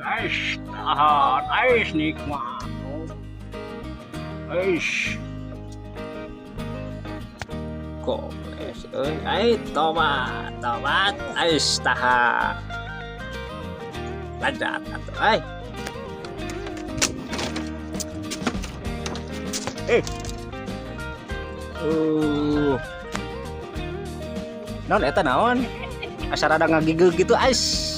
Ais, tahan, ais nikmat. Ais. Kok es euy, ai tobat, tobat, ais tahan. Lanjat atuh ai. Eh. Non eta naon? Asa rada ngagigil gitu ais.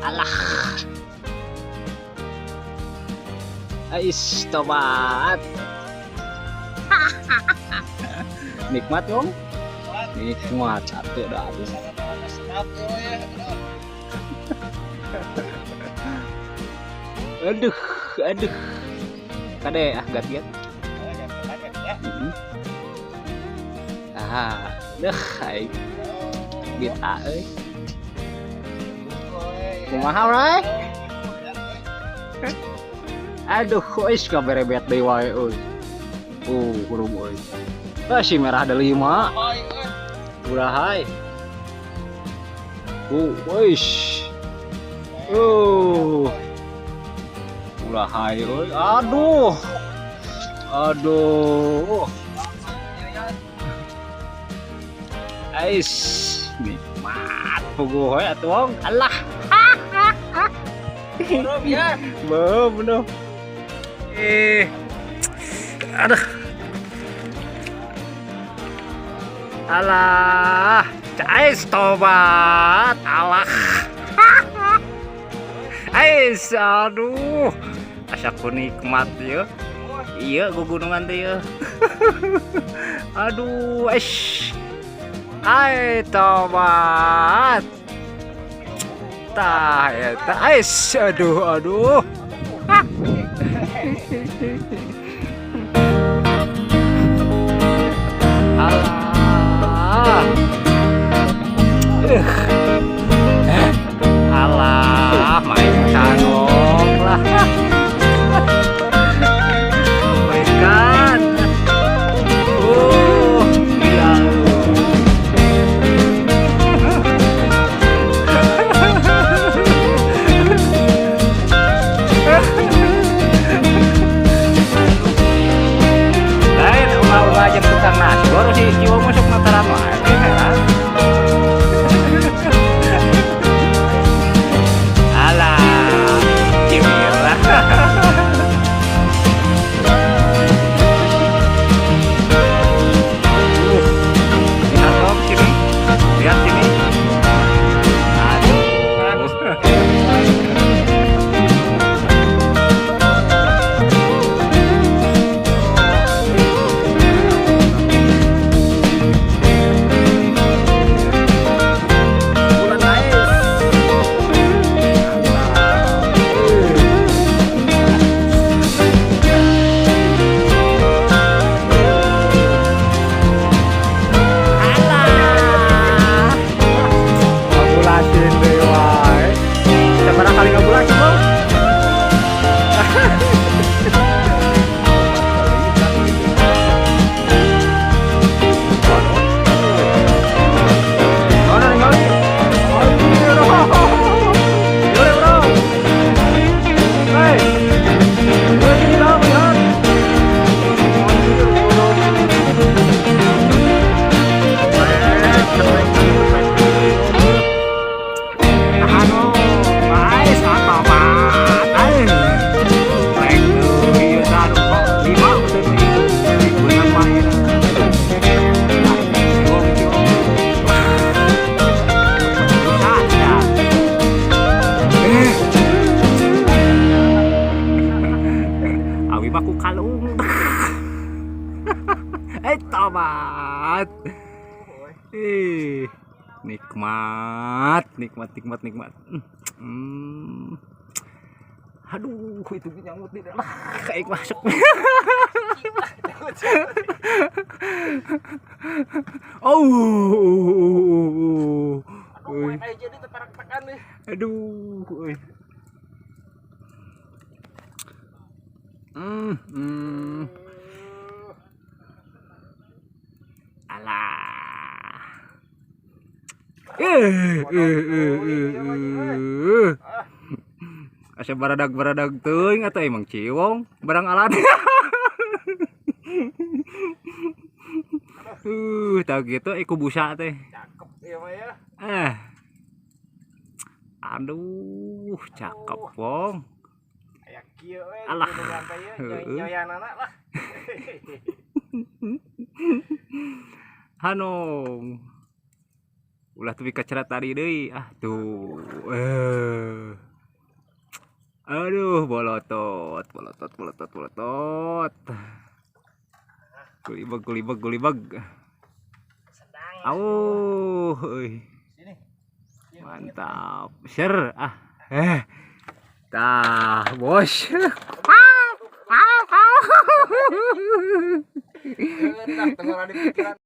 Alah. Ais tobat. Nikmat dong. Nikmat satu dah habis. Aduh, aduh. Kade ah gat-gat. Ah, deh aing. Bita euy. Kumaha we? Aduh, euy kaberebet deui wae euy. Hurung euy. Ah, si merah ada 5. Urahai. Euy. Urahai euy. Aduh. Aduh. Ais, nikmat puguh we atuh wong. Alah. Belum ya. Belum, belum. Aduh. Alah, ais tobat, alah. Ais, aduh. Asa ku nikmat ya. Iya, gugunungan teh ya. Aduh, ais. Ai tobat. Tah eta ais, aduh, aduh. Alah. Alah, main cangok lah. Mainkan. Iya. Lain ulah-ulah jeung tukang nasgor si Ciwong masuk nataran wae heran. Alah, Cimira. Lihat om sini, lihat sini. Aduh. Bulan ais. Alah. Ngabulasin deui wae. Sabaraha kali ngabulasin, Bang? Mana ningali? Yore, bro. Hei. Gue sini dong, lihat. Anu, ais tobat. Ai. Rek deui ieu tah anu kok 5 betul ieu. Beunang mah ieu. Ciwong, ciwong. Bisa, ya. Awi mah ku kalung. Eh, tobat. Ih, nikmat, nikmat, nikmat, nikmat. Aduh, itu nyamut di dalam. Kayak masuk. Oh. Aduh, main aja jadi teparak-tekan nih. Aduh. Euy. Alah. Eh, eh, eh, eh. Asa baradag-baradag teuing atuh emang ciwong barang alat. Tahu gitu iku busa teh. Cakep iya mah ya. Eh. Aduh, cakep wong. Aya kieu we Alah. gunungan teh ieu Heeh. nyoyanana lah. Hanong. Ulah tepi kacerat tadi deui. Ah tuh. Eh. Aduh, bolotot, bolotot, bolotot, bolotot. Gulibeg, gulibeg, gulibeg. Sedang. Auh, euy. Sini. Mantap. Share ah. Eh. Tah, bos. Tah, tengah di pikiran.